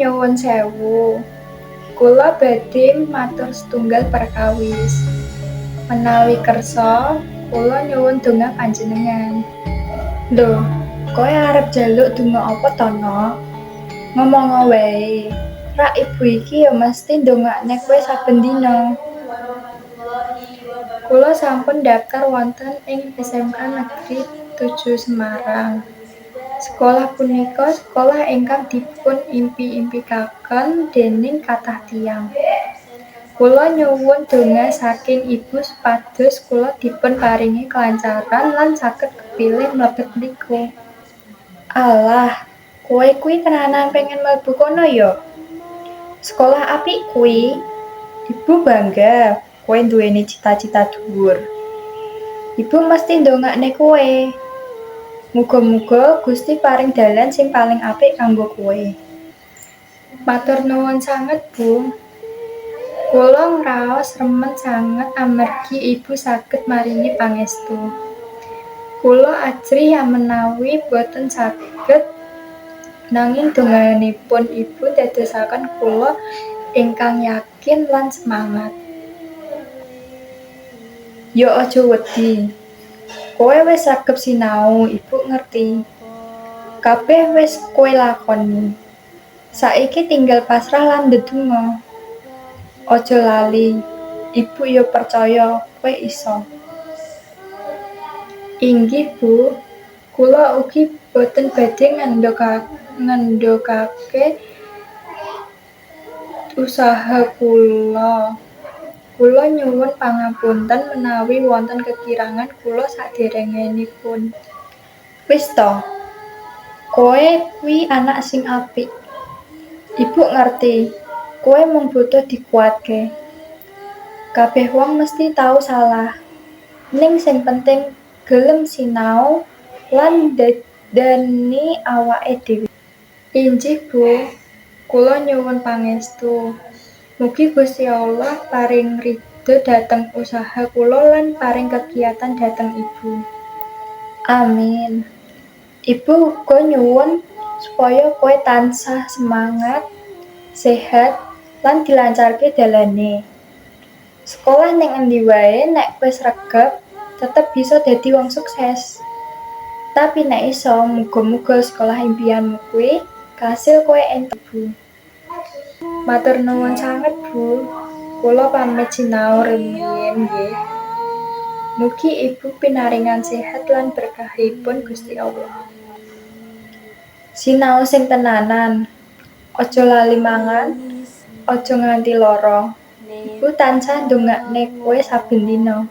Nyuwun sewu. Kula badhe matur setunggal perkawis. Menawi kersa, kula nyuwun donga panjenengan. Lho, kowe arep njaluk donga apa to, Nok? Ngomongo wae. Rak ibu iki ya mesti ndongakne kowe saben dina. Kula sampun ndaftar wonten ing SMK Negeri 7 Semarang. Sekolah punika sekolah ingkang dipun impi-impikaken dening kathah tiyang. Kula nyuwun donga saking Ibu supados kula dipun paringi kelancaran lan saged kepilih mlebet mriku. Alah, kowe kuwi tenanan pengen mlebu kono yo? Sekolah apik kuwi. Ibu bangga kowe nduweni cita-cita dhuwur. Ibu mesti ndongakne kowe. Muga-muga Gusti paring dalan sing paling apik kanggo kowe. Matur nuwun sanget, Bu. Kula ngraos remen sanget amargi Ibu saged maringi pangestu. Kula ajrih menawi boten saged, nanging donganipun Ibu ndadosaken kula ingkang yakin lan semangat. Yo aja wedi. Kowe wis sregep sinau, Ibu ngerti. Kabeh wis kowe lakoni. Saiki tinggal pasrah lan ndedonga. Aja lali, Ibu yo percaya kowe iso. Inggih, Bu. Kula ugi boten badhe ngendhogake usaha kula. Kula nyuwun pangapunten menawi wonten kekirangan kula saderengipun. Wis to, kowe kuwi anak sing apik. Ibu ngerti, kowe mung butuh dikuatke. Kabeh wong mesti tau salah, ning sing penting gelem sinau lan ndandani awake dhewe. Inggih, Bu. Kula nyuwun pangestu. Mugi Gusti Allah paring ridho dhateng usaha kula lan paring kekiyatan dhateng Ibu. Amin. Ibu uga nyuwun supaya kowe tansah semangat, sehat, lan dilancarke dalane. Sekolah ning endi wae nek kowe sregep, tetep bisa dadi wong sukses. Tapi nek iso, muga-muga sekolah impianmu kuwi kasil kowe entuk, Bu. Matur nuwun sanget, Bu. Kula pamit sinau rumiyin nggih. Mugi Ibu pinaringan sehat lan berkahipun Gusti Allah. Sinau sing tenanan, aja lali mangan, aja nganti lara. Ibu tansah ndongakne kowe saben dina.